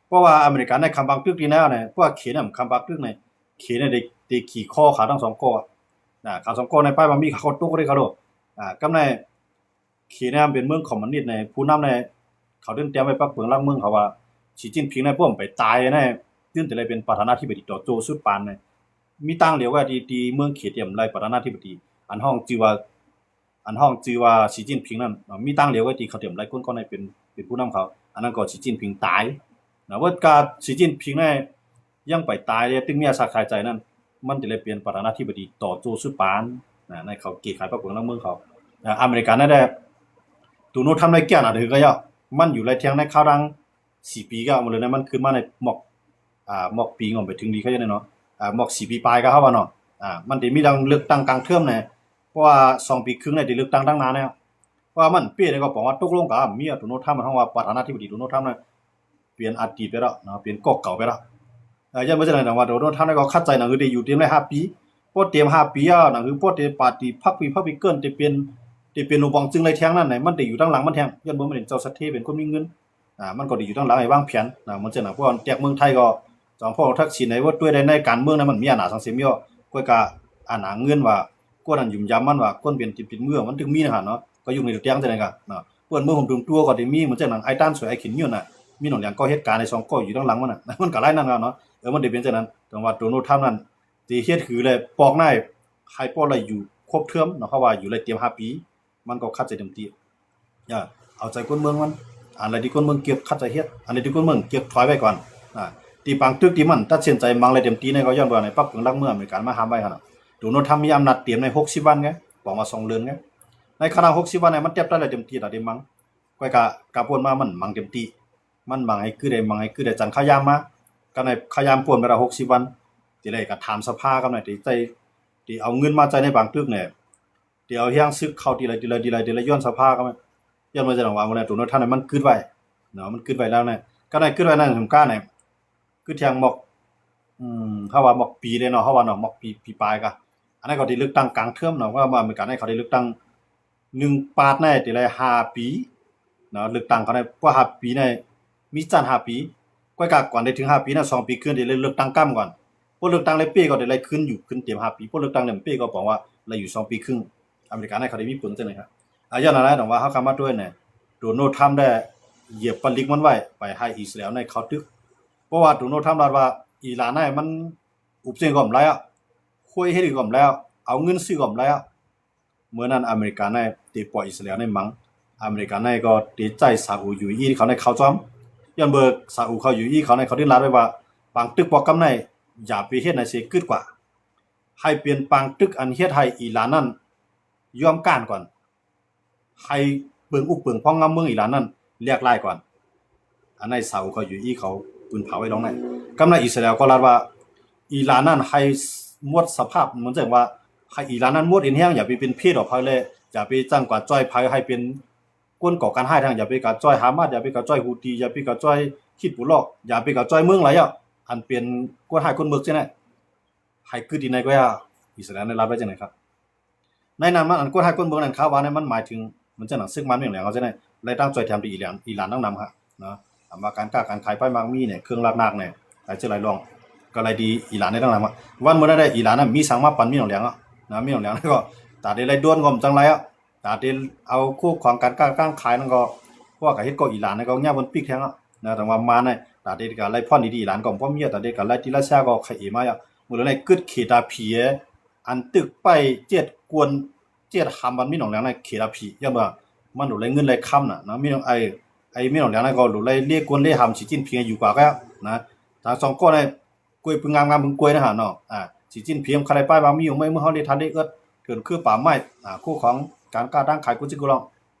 ເພາະວ່າອາເມລິກາໃນຄຳບາງຕຶກນີ້ແລ້ວນະ ເພາະວ່າເຂດນັ້ນຄຳບາງຕຶກນີ້ ເຂດນີ້ໄດ້ ໄດ້ຂີ່ຄໍຂາທັງສອງກໍ ນະ ຂາສອງກໍໃນປາຍບາມີຂາກໍຕົກໄດ້ຂາໂລ ອາ ກຳໃນເຂດນັ້ນເປັນເມືອງຄອມມູນິດໃນ ຜູ້ນຳໃນ ເຂົາຕື່ນຕຽມໄວ້ປັກເບິ່ງຫຼັງເມືອງເຂົາວ່າ ສີຈິ້ນຜິງໃນພວກໄປຕາຍໃນ ຕື່ນແຕ່ໄດ້ເປັນປະທານາທິບໍດີຕໍ່ໂຈສຸດປານໃນ ມີຕ່າງຫຼຽວວ່າທີ່ ທີ່ເມືອງເຂດຕຽມໄລ່ປະທານາທິບໍດີ ອັນຮ້ອງຊື່ວ່າ ອັນຮ້ອງຊື່ວ່າສີຈິ້ນຜິງນັ້ນ ເນາະ ມີຕ່າງຫຼຽວໄວ້ທີ່ເຂົາຕຽມໄລ່ຄົນກ່ອນໃຫ້ເປັນ ເປັນຜູ້ນຳເຂົາ ອັນນັ້ນກໍສີຈິ້ນຜິງຕາຍນະ ເວີດກາສີຈິ້ນຜິງນັ້ນຍັງໄປຕາຍ ແລະ ຕຶງມີອາຊາຂາຍໃຈນັ້ນ ມັນຈະໄດ້ເປັນປະທານາທິບໍດີຕໍ່ໂຈສຸດປານນະ ໃນເຂົາເກດຂາຍປາກເບິ່ງນຳເມືອງເຂົາ ອາເມລິການັ້ນແຫຼະ ໂດນັລທຳໄດ້ແກ້ວນະ ຖືກກະເຍາະ ມັນຢູ່ໄລ່ທຽງໃນຄາວດັງ ສີ່ປີກໍເອົາມາເລີຍນະ ມັນຂຶ້ນມາໃນໝອກ ອ່າ ໝອກປີງອມໄປເຖິງດີເຂົາຢູ່ເນາະ ອ່າ ໝອກສີ່ປີປາຍກໍເຮົາວ່າເນາະ ອ່າ ມັນໄດ້ມີດັ່ງເລືອກຕັ້ງກາງເທີມແນ່ ເພາະວ່າສອງປີຄຶ່ງໄດ້ເລືອກຕັ້ງຕັ້ງນານແລ້ວ ເພາະວ່າມັນເປແລ້ວກໍບອກວ່າຕົກລົງກໍເມຍໂດນັລທຳ ເຮົາວ່າປະທານາທິບໍດີໂດນັລທຳນະ ປ່ຽນອາດີດໄປແລ້ວເນາະ ປ່ຽນກໍເກົ່າໄປແລ້ວ ເອີ ຢ້ານບໍ່ຈັ່ງໃດ ແຕ່ວ່າໂດນັລທຳນີ້ກໍຂັດໃຈໜັງສືໄດ້ຢູ່ເຕັມໄດ້ຫ້າປີ ພໍເຕັມຫ້າປີແລ້ວ ໜັງສືພໍເຕັມປາຕີພັກຣີພັບບລິກັນໄດ້ເປັນ ໄດ້ເປັນໂລບັງຈຶ່ງໄດ້ແທງນັ້ນ ມັນໄດ້ຢູ່ທາງຫຼັງມັນແທງ ຍ້ອນບໍ່ແມ່ນເຈົ້າສັດເທ ເປັນຄົນມີເງິນ ອ່າ ມັນກໍໄດ້ຢູ່ທາງຫຼັງໃຫ້ວາງແຜນນະ ເໝືອນຈັ່ງນັ້ນ ເພາະວ່າແຕກເມືອງໄທກໍ ສອງພໍ່ທັກສິນໃນວ່າດ້ວຍໃນການເມືອງນັ້ນ ມັນມີອຳນາດສັງເສມຢູ່ ກ້ວຍກະອານາເງິນວ່າ ກວນອັນຫຍຸ້ມຢຳມັນວ່າ ກວນເປັນຕິດປິດເມືອງ ມັນຈຶ່ງມີນະຫັ້ນເນາະ ກໍຢູ່ໃນຕົວຢ່າງຈັ່ງໃດກະເນາະ ເພິ່ນເມືອງຫົວຕຸງຕົວກໍໄດ້ມີ ເໝືອນຈັ່ງນັ້ນ ໄອ້ຕານສວຍ ໄອ້ຂິນຍືນນະ ມີໜອງຫຼຽງກໍເຮັດການໃນສອງກໍຢູ່ທາງຫຼັງມັນນະ ມັນກໍຫຼາຍນັ້ນເນາະ ເອີ ມັນໄດ້ເປັນຈັ່ງນັ້ນ ແຕ່ວ່າໂດນັລທຳນັ້ນ ທີ່ເຮັດຄືແລະປອກນາຍໃຫ້ປອກໄດ້ຢູ່ຄົບເທີມເນາະ ເພາະວ່າຢູ່ໄດ້ຕຽມຫ້າປີ ມັນກໍຂັດໃຈເຕັມທີ່ ເອົາໃຈຄົນເມືອງມັນ ອັນໃດທີ່ຄົນເມືອງເກັບຂັດໃຈເຮັດ ອັນໃດທີ່ຄົນເມືອງເກັບຖອຍໄວ້ກ່ອນ ອາ ທີ່ປາງຕຶກທີ່ມັນຕັດສິນໃຈມັງແລະເຕັມທີ່ນັ້ນ ກໍຍ້ອນວ່າໃນປັບເບິ່ງຫຼັງເມືອງອາເມລິກາມາຫ້າມໄວ້ຫັ້ນນະ ໂດນັລທຳມີອຳນາດເຕັມໃນຫົກສິບວັນໄງ ບອກວ່າສອງເດືອນໄງ ໃນຂະນະຫົກສິບວັນນັ້ນ ມັນເກັບໄດ້ແລ້ວເຕັມທີ່ລະໄດ້ມັງ ກ້ວຍກະກັບວົນມາມັນມັງເຕັມທີ່ ມັນມັງໃຫ້ຄືໄດ້ ມັງໃຫ້ຄືໄດ້ ຈັ່ງເຂົາຢາມມາ ກໍໃນເຂົາຢາມປົນໄປລະຫົກສິບວັນ ທີ່ໄດ້ກະຖາມສະພາ ກໍໃນທີ່ໃຈ ທີ່ເອົາເງິນມາໃຈໃນບາງຕຶກນີ້ ທີ່ເອົາແຮງສຶກເຂົ້າທີລະ ທີລະ ທີລະ ທີລະ ຍ້ອນສະພາກໍ ຍ້ອນວ່າຈັ່ງວ່າ ໂດນັລທຳນີ້ມັນກຶດໄວ້ເນາະ ມັນກຶດໄວ້ແລ້ວນະ ກໍໃນກຶດໄວ້ນັ້ນ ສົງການນີ້ ຄືທຽງໝອກ ອືມ ເຮົາວ່າໝອກປີເດ້ເນາະ ເຮົາວ່າເນາະ ໝອກປີ ປີປາຍກະ ອັນນັ້ນກໍໄດ້ເລືອກຕັ້ງກາງເທີມເນາະ ເພາະວ່າອາເມລິກາໃນເຂົາໄດ້ເລືອກຕັ້ງ ໜຶ່ງປາດໃນແຕ່ລະຫ້າປີເນາະ ເລືອກຕັ້ງເຂົາໃນພວກຫ້າປີໃນ ມີຊັ້ນຫ້າປີ ກ້ວຍກະກ່ອນໄດ້ເຖິງຫ້າປີນັ້ນ ສອງປີຄຶ່ງໄດ້ເລືອກຕັ້ງກຳກ່ອນ ພໍເລືອກຕັ້ງແລ້ວເປກໍໄດ້ໄລ່ຂຶ້ນຢູ່ຂຶ້ນເຕັມຫ້າປີ ພໍເລືອກຕັ້ງແລ້ວເປກໍບອກວ່າໄລ່ຢູ່ສອງປີຄຶ່ງ ອາເມລິກາໃນເຂົາໄດ້ມີເປິງຈັ່ງໃດ ອາ ຍ້ອນນັ້ນນະ ຕ້ອງວ່າເຮົາກະມາດ້ວຍນະ ໂດນັລທຳໄດ້ຢຽບປະລິກມັນໄວ້ ໄປໃຫ້ອິດສະຣາເອວໃນເຂົາຕຶກ ເພາະວ່າໂດນັລທຳລັດວ່າ ອີຣານໃນມັນອຸບເສັງກໍບໍ່ໄດ້ອະ ຄວາຍເຮັດກໍບໍ່ໄດ້ອະ ເອົາເງິນຊື້ກໍບໍ່ໄດ້ອະ ເມື່ອນັ້ນອາເມລິກາໃນໄດ້ປ່ອຍອິດສະຣາເອວໃນມັງ ອາເມລິກາໃນກໍໄດ້ໃຊ້ຊາອຸ ຢູເອອີ ເຂົາໃນເຂົ້າຈອມ ຍ້ອນເບີຊາອຸເຂົາ ຢູເອອີ ເຂົາໃນເຂົາໄດ້ລັດໄວ້ວ່າ ປາງຕຶກປອກກຳໃນ ຢ່າໄປເຮັດໃຫ້ເສຍກຶດກວ່າ ໃຫ້ເປັນປາງຕຶກອັນເຮັດໃຫ້ອີຣານນັ້ນຍອມການກ່ອນ ໃຫ້ເບິ່ງອຸບເບິ່ງພອງງາມເມືອງອີຣານນັ້ນແຫຼກຫຼາຍກ່ອນ ອັນໃນຊາອຸເຂົາ ຢູເອອີ ເຂົາປືນເຜົາໄວ້ດອງໃນ ກຳໃນອິດສະຣາເອວກໍລັດວ່າ ອີຣານນັ້ນໃຫ້ໝົດສະພາບ ເໝືອນຈັ່ງວ່າ ໃຫ້ອີຣານນັ້ນໝົດເອັນແຮງ ຢ່າໄປເປັນເພດອອກໃຜເລີຍ ຢ່າໄປຈັ່ງກະຈ່ອຍໃຜໃຫ້ເປັນ ຄົນກໍ່ການຮ້າຍທາງ ຢ່າໄປກະຈ່ອຍຮາມາສ ຢ່າໄປກະຈ່ອຍຫູຕີ ຢ່າໄປກະຈ່ອຍຮິດບຸລອ ຢ່າໄປກະຈ່ອຍເມືອງຫຼາຍອະ ອັນເປັນຄົນຮ້າຍຄົນເມືອກຈັ່ງໃດ ໃຫ້ກຶດດີໃນກວ່າ ອິດສະຣາເອວໄດ້ລັດໄວ້ຈັ່ງໃດຄັບ ໃນນັ້ນມັນອັນຄົນຮ້າຍຄົນເມືອກນັ້ນ ຄາວວ່ານັ້ນມັນໝາຍເຖິງ ມັນຈະໜັງຊຶກມານເມືອງແຫຼງເຮົາຈັ່ງໃດ ໄລ່ຕັ້ງຊ່ອຍແຖມທີ່ອີຣານ ອີຣານຕັ້ງນຳຫັ້ນເນາະ ອຳວ່າການຄ້າການຂາຍໄປມາກມີແດ່ ເຄື່ອງລາກນາກແດ່ ຫຼາຍເທື່ອຫຼາຍລ່ອງ ກໍໄລ່ດີອີຣານໄດ້ຕັ້ງນຳ ວັນມື້ນັ້ນໄດ້ອີຣານນັ້ນມີສັງມາປັນມີໜອງແຫຼງເນາະ ມີໜອງແຫຼງນັ້ນກໍ ຕາໄດ້ໄລ່ໂດນກໍຈັ່ງໄລອະ ຕາເດເອົາຄູ່ຂອງການຄ້າການຂາຍນັ້ນກໍ ພວກກະເຮັດກໍອີຣານນັ້ນກໍຍາວເປັນປີກແທງອະນະ ແຕ່ວ່າມານະ ຕາເດກະໄລ່ພອນດີໆ ອີຣານກໍບໍ່ມີ ຕາເດກະໄລ່ທີ່ຣັດເຊຍກໍຂະເອມາອະ ມື້ລະໃນກຶດເຂດດາພີ ອັນຕຶກໄປເຈັດກວນເຈັດຫາມບັນມີໜອງແຫຼງໃນເຂດດາພີ ຍ້ອນວ່າມັນໂດນໄລ່ເງິນໄລ່ຄຳນະ ມີໜອງ ໄອ້ ໄອ້ມີໜອງແຫຼງນັ້ນກໍໂດນໄລ່ເລກວນເລຫາມ ສີຈິ້ນຜິງຢູ່ກວ່າກະນະ ທັງສອງກໍໃນ ກວຍປຶງງາມໆ ປຶງກວຍນະຫະເນາະ ອາ ສີຈິ້ນຜິງຄະໄລປ້າຍວ່າມີຢູ່ໃນມືເຮົາເລທາເລເອິດ ເຖິງຄືປ່າໄມ້ ອາ ຄູ່ຂອງການຄ້າການຂາຍກຸຊິກຸລອງ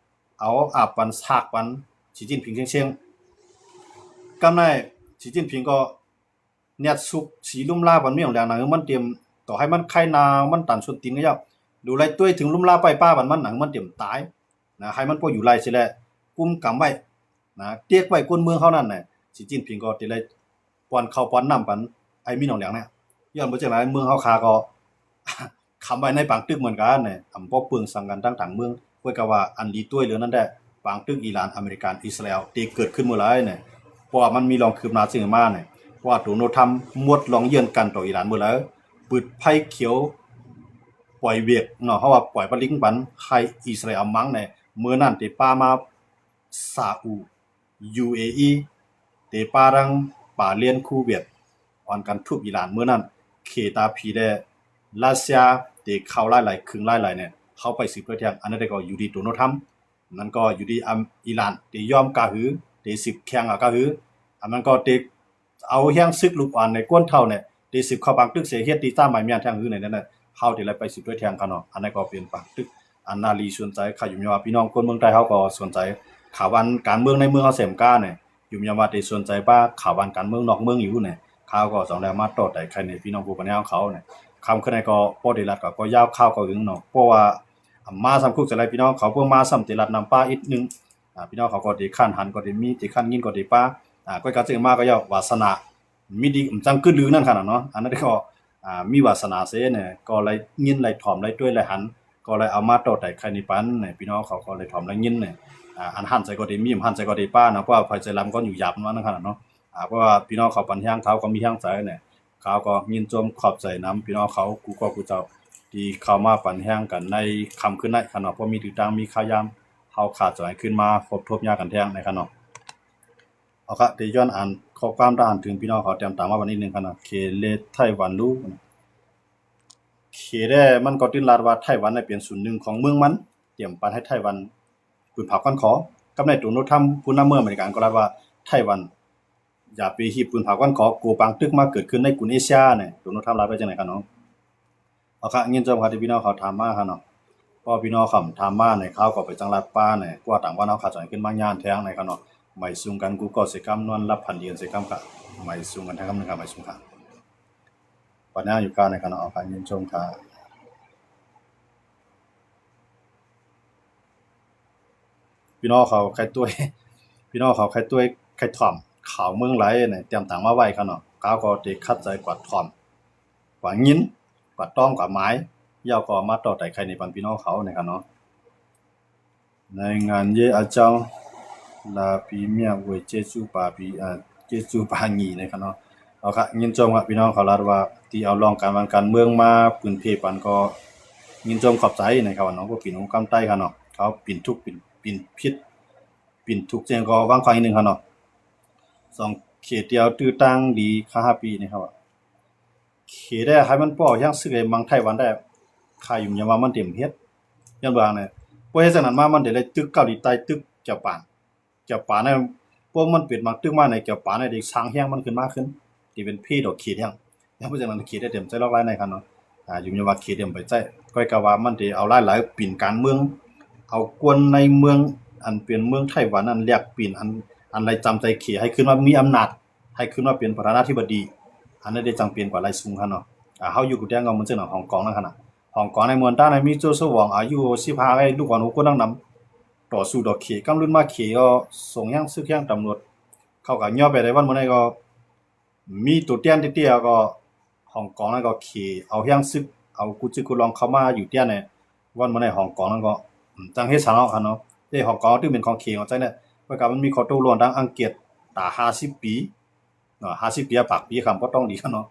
ເອົາອາບປັນສາກປັນສີຈິ້ນຜິງເຊັງໆ ກຳໃນສີຈິ້ນຜິງກໍແນດຊຸກສີລຸ່ມລາບັນມີຂອງແຫຼງ ໜັງມັນຕຽມ ຕໍ່ໃຫ້ມັນໄຄນາວ ມັນຕັນສົ້ນຕີນກໍຢ່າ ດູໄລຕົວເຖິງລຸ່ມລາໄປປ້າບັນມັນ ໜັງມັນຕຽມຕາຍນະ ໃຫ້ມັນພໍຢູ່ໄລຊິແລະ ກຸມກຳໄວ້ນະ ຕຽກໄວ້ຄົນເມືອງເຮົານັ້ນນະ ສີຈິ້ນຜິງກໍຕິໄລ ປ້ອນເຂົ້າປ້ອນນ້ຳປັນໄອ້ມີໜອງແຫຼງນະ ຍ້ອນບໍ່ຈັ່ງໃດເມືອງເຮົາຄາກໍ ຄຳໄວ້ໃນປາງຕຶກເໝືອນກັນນະ ອຳບໍ່ເປິງສັງກັນທັງຕ່າງເມືອງ. ຂ້ອຍກໍວ່າອັນດີຕົວເລື່ອງນັ້ນແຫຼະ ປາງຕຶກອີຣານ ອາເມລິກັນ ອິດສະຣາເອວ ທີ່ເກີດຂຶ້ນມື້ໃດນະ ເພາະວ່າມັນມີເລື່ອງຄືບໜ້າເຊິ່ງມານະ ເພາະວ່າໂດນັລ ທຣຳ ໝົດເລື່ອງເຍືອນກັນຕໍ່ອີຣານມື້ໃດ ປຶດໄຟຂຽວ ປ່ອຍເບຣກເນາະ ເຮົາວ່າປ່ອຍປະລິງປັນໃຫ້ອິດສະຣາເອວມັງນະ ມື້ນັ້ນທີ່ປາມາ ຊາອຸ ຢູເອອີ ເຕປາລັງ ບາເຣນ ຄູເວດ ອອນກັນທຸບອີຣານ. ມື້ນັ້ນເຄຕາພີແລະຣັດເຊຍເຕເຂົ້າຫຼາຍໆ ຄຶງຫຼາຍໆ ແນ່ ເຮົາໄປສືບຕົວແທງ. ອັນນັ້ນກໍຢູ່ທີ່ໂດນັລ ທຣຳ ນັ້ນກໍຢູ່ທີ່ ອາ ອີຣານເຕຍອມກະຫື ເຕສືບແຂ່ງກະຫື ອັນນັ້ນກໍເຕ ເອົາແຮງສຶກລູກອ່ອນໃນກວນເຖົ້ານີ້ ໄດ້ສືບເຂົ້າປາງຕຶກເສຍເຮັດທີ່ຕາມໝາຍແມ່ນທາງອື່ນນັ້ນນະ ເຮົາໄດ້ໄປສືບດ້ວຍແທງເຂົາເນາະ. ອັນນັ້ນກໍເປັນປາງຕຶກອັນໜ້າລີສົນໃຈ. ຂ້າຢູ່ຍາວ່າພີ່ນ້ອງຄົນເມືອງໃຕ້ເຮົາກໍສົນໃຈຂ່າວການເມືອງໃນເມືອງເຮົາເສມການີ້ ຢູ່ຍາວ່າໄດ້ສົນໃຈປາຂ່າວການເມືອງນອກເມືອງຢູ່ນີ້ ເຮົາກໍຕ້ອງໄດ້ມາຕໍ່ໄຕ່ໄຂໃນພີ່ນ້ອງຜູ້ປັນຍາຂອງເຮົານີ້. ຄ່ຳຄືນໃດກໍບໍ່ໄດ້ລັດກໍ ກໍຍາວຂ່າວກໍຫຶງເນາະ ເພາະວ່າມາສ່ຳຄຸກຈະໄລພີ່ນ້ອງເຂົາ ເພິ່ນມາສ່ຳໄດ້ລັດນຳປາອີກໜຶ່ງ ອາ ພີ່ນ້ອງເຂົາກໍໄດ້ຄັນຫັນກໍໄດ້ມີ ໄດ້ຄັນຍິນກໍໄດ້ປາ ອາ ກ້ອຍກະເຈິງມາກໍຍ້ອນວາສະໜາມີດີ ອຳຈັ່ງກຶດລືນັ້ນຂະໜາດເນາະ. ອັນນັ້ນກໍ ອາ ມີວາສະໜາເສນະ ກໍໄດ້ຍິນໄດ້ຖອມໄດ້ຕົວະໄດ້ຫັນ ກໍໄດ້ເອົາມາຕໍ່ໄຕ່ໄຂໃນປັນ ພີ່ນ້ອງເຂົາກໍໄດ້ຖອມໄດ້ຍິນນະ ອາ ອັນຫັນໃສກໍໄດ້ມີ ອຳຫັນໃສກໍໄດ້ປານະ ເພາະວ່າໃຜໃຈລຳກໍຢູ່ຢາບມັນວ່ານັ້ນຂະໜາດເນາະ. ອາ ເພາະວ່າພີ່ນ້ອງເຂົາປັນແຮງ ເຮົາກໍມີແຮງໃຈນະ ເຮົາກໍຍິນຊົມຂອບໃຈນຳພີ່ນ້ອງເຂົາກູ່ກໍກູ່ເຈົ້າ ທີ່ເຂົ້າມາປັນແຮງກັນໃນຄ່ຳຄືນໃນຂະເນາະ ເພາະມີຕື້ຕ່າງມີຄາຍາມ ເຮົາຂາດຈອຍຂຶ້ນມາພົບທົບຍາກັນແທງໃນຂະເນາະ. ເອົາຄະ ທີ່ຍ້ອນອ່ານຂໍ້ຄວາມທະຫານເຖິງພີ່ນ້ອງເຂົາແຕ້ມຕາມມາບັດນິດໜຶ່ງຂະເນາະ ເຂດແລະໄຕ້ຫວັນຮູ້ ເຂດແລະມັນກໍຕື່ນລາດວ່າໄຕ້ຫວັນໄດ້ເປັນສ່ວນໜຶ່ງຂອງເມືອງມັນ ຕຽມປັນໃຫ້ໄຕ້ຫວັນ ປືນຜາວກ້ອນຂໍ ກັບນາຍໂດນັລ ທຣຳ ຜູ້ນຳເມືອງອາເມລິກັນກໍລາດວ່າໄຕ້ຫວັນ ຢ່າໄປຮີບປືນຜາວກ້ອນຂໍ ກົວປາງຕຶກມາເກີດຂຶ້ນໃນກຸນເອເຊຍນີ້ ໂດນັລ ທຣຳ ລາວໄປຈັ່ງໃດຂະເນາະ. ເອົາຄະ ຍິນຊົມຄະທີ່ພີ່ນ້ອງເຂົາຖາມມາຄະເນາະ ເພາະພີ່ນ້ອງເຂົາຖາມມາໃນຂ່າວກໍໄປຈັ່ງລັດປາໃນກວ່າຕ່າງວັນເຮົາຂະຈອຍຂຶ້ນມາຍານແທງໃນຂະເນາະ. ໄໝສູງກັນ ກູ່ກໍເສກຳ ນອນຫຼັບຝັນດີເສກຳຄະ ໄໝສູງກັນແທ້ຄຳໜຶ່ງຄະ ໄໝສູງຄະ ປັນຍາຢູ່ການໃນຂະເນາະ. ເອົາຄະ ຍິນຊົມຄະ. ພີ່ນ້ອງເຂົາໃຄ່ຕົວະ ພີ່ນ້ອງເຂົາໃຄ່ຕົວະ ໃຄ່ຖອມຂ່າວເມືອງໃດນະ ຕຽມຕ່າງມາໄວ້ຂະເນາະ ເຮົາກໍໄດ້ຂັດໃຈກວາດຖອມ ກວາດຍິນ ກວາດຕ້ອງ ກວາດໝາຍ ແລ້ວກໍມາຕໍ່ໄຕ່ໄຂໃນປັນພີ່ນ້ອງເຂົານະຄະເນາະ. ລາຍງານເຢອາເຈົ້າ ລາປີເມຍອວຍ ເຈຊູປາປີ ອາ ເຈຊູປາງີນະຄະເນາະ. ເອົາຄະ ຍິນຊົມຄະ ພີ່ນ້ອງເຂົາລາດວ່າ ທີ່ເອົາລອງການບ້ານການເມືອງມາປືນເພປັນ ກໍຍິນຊົມຂອບໃຈນະຄະເນາະ ພວກປີນຫົວກຳໄຕ້ຄະເນາະ ເຂົາປິ່ນທຸກ ປິ່ນ ປິ່ນຜິດ ປິ່ນຖືກ ຈັ່ງກໍວາງຂວາງອີກໜຶ່ງຄະເນາະ. ສອງເຂດດຽວ ຕື້ຕ່າງດີຄາຮາປີນີ້ ເຂົາວ່າເຂດໃດໃຫ້ມັນບໍ່ເອົາຮຽງຊຶກໃຫ້ມັງໄຕ້ຫວັນໄດ້ ຂ້າຢືນຢັນວ່າມັນເຕັມເຮັດ ຍ້ອນວ່ານະ ບໍ່ເຮັດຈັ່ງນັ້ນມາ ມັນໄດ້ໄລ່ຕຶກເກົາຫຼີໃຕ້ ຕຶກຈະປານ ຈະປານນະ ພວກມັນເປັນມັງຕຶກມາໃນຈະປານນະ ໄດ້ສ້າງແຮງມັນຂຶ້ນມາຂຶ້ນ ທີ່ເປັນເພດອກເຂດແຮງ ຢ່າງເປັນຈັ່ງນັ້ນ ເຂດໄດ້ເຕັມໃຈລອກລາຍໃນຂະເນາະ. ອາ ຢູ່ຍາວ່າເຂດໄດ້ໄປໃຊ້ ຂ້ອຍກໍວ່າມັນໄດ້ເອົາຫຼາຍໆ ປິ່ນການເມືອງ ເອົາກວນໃນເມືອງ ອັນເປັນເມືອງໄຕ້ຫວັນນັ້ນ ແລກປ່ຽນອັນ ອັນໄດ້ຈຳໃຈເຂດ ໃຫ້ຂຶ້ນມາມີອຳນາດ ໃຫ້ຂຶ້ນມາເປັນປະທານາທິບໍດີ ອັນນັ້ນໄດ້ຈັ່ງເປັນກວ່າຫຼາຍສູງຄະເນາະ. ອາ ເຮົາຢູ່ກຸນແຈງກໍເໝືອນເຊັ່ນຫ້ອງກອງນັ້ນຂະນະ ຫ້ອງກອງໃນເມືອງຕານະ ມີໂຈໂຊຫວັງ ອາຍຸສິບຫ້າ ໄອ້ລູກອ່ອນຫົກຄົນນຳ ຕໍ່ສູ້ຕໍ່ເຂດ ກຳລຸນມາເຂດກໍສົ່ງຍັງຊຶກຍັງຕຳຫຼວດ ເຂົາກໍຍໍໄປໄດ້ ວັນມື້ໃນກໍ ມີໂຕແທນເຕ້ໆ ກໍຫ້ອງກອງນັ້ນກໍເຂດເອົາຮຽງຊຶກ ເອົາກູ່ຈຶກກູ່ລອງເຂົ້າມາຢູ່ແທນໃນ ວັນມື້ໃນຫ້ອງກອງນັ້ນກໍ ອືມ ຈັ່ງເຮັດສານເນາະ ຄັນເນາະ ເດ້ ຫ້ອງກອງຖືເປັນຂອງເຂດຂອງໃຈແນ່ ເພາະວ່າມັນມີຂໍ້ຕົກລົງທາງອັງກິດຕາຫ້າສິບປີເນາະ ຫ້າສິບປີ ປາກປີຄຳບໍ່ຕ້ອງດີຄັນເນາະ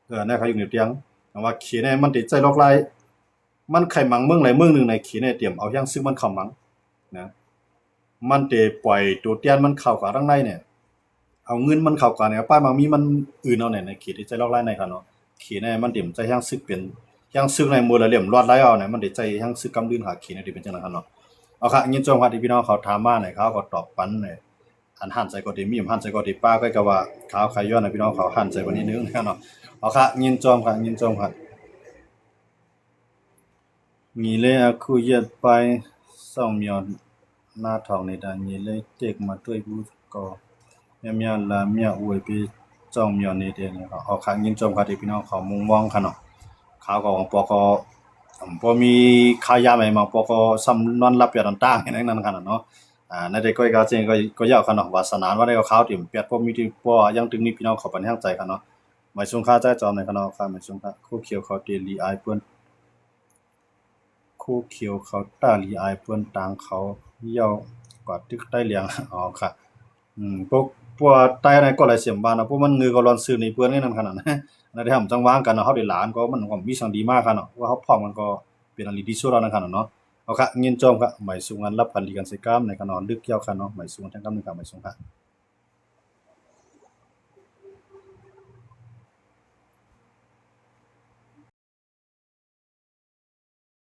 ເອີ ໃນເຂົາຢູ່ໃນຕຽງ ແຕ່ວ່າເຂດນີ້ມັນໄດ້ໃຊ້ລອກລາຍ ມັນໃຄ່ມັງເມືອງໃດເມືອງໜຶ່ງໃນເຂດນີ້ ຕຽມເອົາຮຽງຊຶກມັນເຂົ້າມັງນະ ມັນເຕປ່ອຍໂຕແທນມັນເຂົ້າກັນທາງໃນນີ້ ເອົາເງິນມັນເຂົ້າກັນ ເອົາປ້າຍມັງມີມັນອື່ນເອົາແນ່ ໃນເຂດທີ່ໃຊ້ລອກລາຍໃນຄັນເນາະ ເຂດນີ້ມັນເຕໃຊ້ຮຽງຊຶກເປັນ ຮຽງຊຶກໃນໝູ່ລະເຫຼັ້ມລອດໄລ່ເອົານະ ມັນໄດ້ໃຊ້ຮຽງຊຶກກຳລືນຫາເຂດນີ້ເປັນຈັ່ງນັ້ນຄັນເນາະ. ເອົາຄະ ຍິນຊົມຄະ ທີ່ພີ່ນ້ອງເຂົາຖາມມານີ້ ເຮົາກໍຕອບປັນນີ້ ອັນຫັ້ນໃສກໍໄດ້ມີ ອັນຫັ້ນໃສກໍໄດ້ປາ ຂ້ອຍກໍວ່າເຮົາຂະຍ້ອນໃຫ້ພີ່ນ້ອງເຂົາຫັ້ນໃສກວ່ານິດໜຶ່ງເນາະ. ເອົາຄະ ຍິນຊົມຄະ ຍິນຊົມຄະ. ငີເລອາຄູເຢັດປາຍ ຊອງມຽວນາທອງເນດາ ງີເລເຕັກມາດ້ວຍບູກໍ ມຽວມຽວລາມຽອວຍເປຈອງມຽວເນເດ. ເອົາຄະ ຍິນຊົມຄະ ທີ່ພີ່ນ້ອງເຂົາມຸງມອງຄະເນາະ. ຂ່າວກໍບາງປອກກໍບໍ່ມີຄາຍາມໃດ ບາງປອກກໍສ່ຳນອນຫຼັບຢ່ານອນຕາງຢ່າງນັ້ນຄະເນາະ. ອາ ໃນແຕ່ກ້ອຍກະເຈັງກໍ ກໍຢາວຄະເນາະ ວາສະໜາວ່າໄດ້ເອົາຂ່າວທີ່ແປດ ພໍມີທີ່ພໍ ຍັງຕຶງມີພີ່ນ້ອງເຂົາປັນແຮງໃຈຄະເນາະ. ໝາຍສູງຄ່າ ຈ່າຍຈອມ ໃນຂະນະອອກຄ່າ ໝາຍສູງຄ່າ ຄູຂຽວເຂົາເຕະລີອາຍເພິ່ນ ຄູຂຽວເຂົາຕາລີອາຍເພິ່ນ ຕາງເຂົາຢ້ຽວກວ່າຕຶກໃຕ້ລຽງ ອໍ ຄ່ະ ອືມ ພວກ ພວກໃຕ້ໃນກໍຫຼາຍສຽມບ້ານເນາະ ພວກມັນງືກວ່າລອນຊື່ນີ້ເພິ່ນນີ້ນັ້ນຂະໜາດ ອັນນັ້ນເຮົາຈັ່ງວາງກັນເນາະ ເຮົາໄດ້ຫຼານກໍມັນກໍມີສັງດີມາຄ່ະເນາະ ວ່າເຮົາພ້ອມກັນກໍເປັນອັນດີທີ່ສຸດແລ້ວນັ້ນຂະໜາດເນາະ ເອົາຄ່ະ ຍິນຈອມຄ່ະ ໝາຍສູງອັນລັບຝັນດີກັນເສຍກ້າມ ໃນຂະນະອອກດຶກແລ້ວຄ່ະເນາະ ໝາຍສູງແທ່ງກຳໜຶ່ງຄ່ະ ໝາຍສູງຄ່ະ.